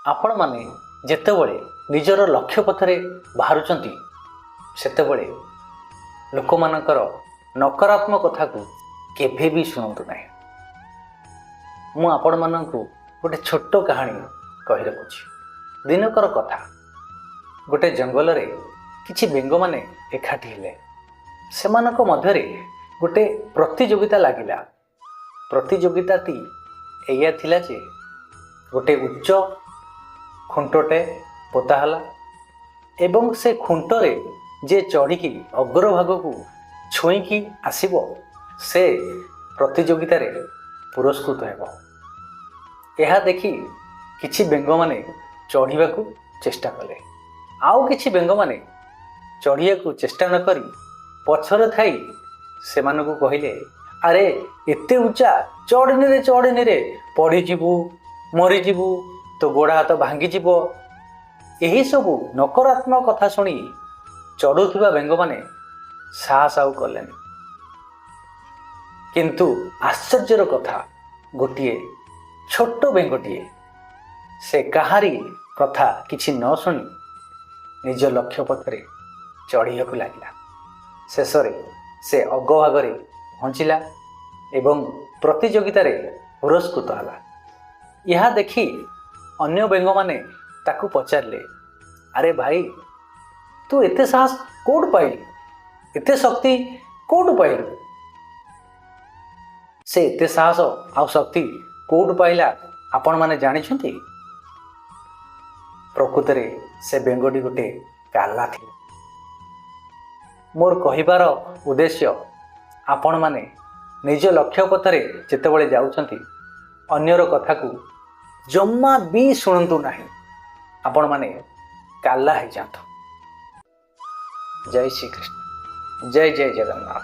ଆପଣମାନେ ଯେତେବେଳେ ନିଜର ଲକ୍ଷ୍ୟ ପଥରେ ବାହାରୁଛନ୍ତି, ସେତେବେଳେ ଲୋକମାନଙ୍କର ନକାରାତ୍ମକ କଥାକୁ କେବେ ବି ଶୁଣନ୍ତୁ ନାହିଁ। ମୁଁ ଆପଣମାନଙ୍କୁ ଗୋଟେ ଛୋଟ କାହାଣୀ କହି ରଖୁଛି। ଦିନକର କଥା, ଗୋଟେ ଜଙ୍ଗଲରେ କିଛି ବେଙ୍ଗମାନେ ଏକାଠି ହେଲେ। ସେମାନଙ୍କ ମଧ୍ୟରେ ଗୋଟେ ପ୍ରତିଯୋଗିତା ଲାଗିଲା। ପ୍ରତିଯୋଗିତାଟି ଏଇଆ ଥିଲା ଯେ ଗୋଟେ ଉଚ୍ଚ ଖୁଣ୍ଟଟେ ପୋତା ହେଲା ଏବଂ ସେ ଖୁଣ୍ଟରେ ଯିଏ ଚଢ଼ିକି ଅଗ୍ରଭାଗକୁ ଛୁଇଁକି ଆସିବ, ସେ ପ୍ରତିଯୋଗିତାରେ ପୁରସ୍କୃତ ହେବ। ଏହା ଦେଖି କିଛି ବେଙ୍ଗମାନେ ଚଢ଼ିବାକୁ ଚେଷ୍ଟା କଲେ। ଆଉ କିଛି ବେଙ୍ଗମାନେ ଚଢ଼ିବାକୁ ଚେଷ୍ଟା ନ କରି ପଛରେ ଥାଇ ସେମାନଙ୍କୁ କହିଲେ, "ଆରେ, ଏତେ ଉଚ୍ଚା ଚଢ଼ନିରେ, ଚଢ଼ନିରେ, ପଡ଼ିଯିବୁ, ମରିଯିବୁ, ତୋ ଗୋଡ଼ ହାତ ଭାଙ୍ଗିଯିବ।" ଏହିସବୁ ନକାରାତ୍ମକ କଥା ଶୁଣି ଚଢ଼ୁଥିବା ବେଙ୍ଗମାନେ ସାହସ ଆଉ କଲେନି। କିନ୍ତୁ ଆଶ୍ଚର୍ଯ୍ୟର କଥା, ଗୋଟିଏ ଛୋଟ ବେଙ୍ଗଟିଏ, ସେ କାହାରି କଥା କିଛି ନ ଶୁଣି ନିଜ ଲକ୍ଷ୍ୟ ପଥରେ ଚଢ଼ିବାକୁ ଲାଗିଲା। ଶେଷରେ ସେ ଅଗ୍ରଭାଗରେ ପହଞ୍ଚିଲା ଏବଂ ପ୍ରତିଯୋଗିତାରେ ପୁରସ୍କୃତ ହେଲା। ଏହା ଦେଖି ଅନ୍ୟ ବେଙ୍ଗମାନେ ତାକୁ ପଚାରିଲେ, "ଆରେ ଭାଇ, ତୁ ଏତେ ସାହସ କୋଉଠୁ ପାଇଲୁ? ଏତେ ଶକ୍ତି କୋଉଠୁ ପାଇଲୁ?" ସେ ଏତେ ସାହସ ଆଉ ଶକ୍ତି କୋଉଠୁ ପାଇଲା, ଆପଣମାନେ ଜାଣିଛନ୍ତି? ପ୍ରକୃତରେ ସେ ବେଙ୍ଗଟି ଗୋଟେ କାଲା ଥିଲା। ମୋର କହିବାର ଉଦ୍ଦେଶ୍ୟ, ଆପଣମାନେ ନିଜ ଲକ୍ଷ୍ୟ ପଥରେ ଯେତେବେଳେ ଯାଉଛନ୍ତି, ଅନ୍ୟର କଥାକୁ ଜମା ବି ଶୁଣନ୍ତୁ ନାହିଁ। ଆପଣମାନେ କାଲା ହେଇଯାଆନ୍ତୁ। ଜୟ ଶ୍ରୀକୃଷ୍ଣ, ଜୟ ଜୟ ଜଗନ୍ନାଥ।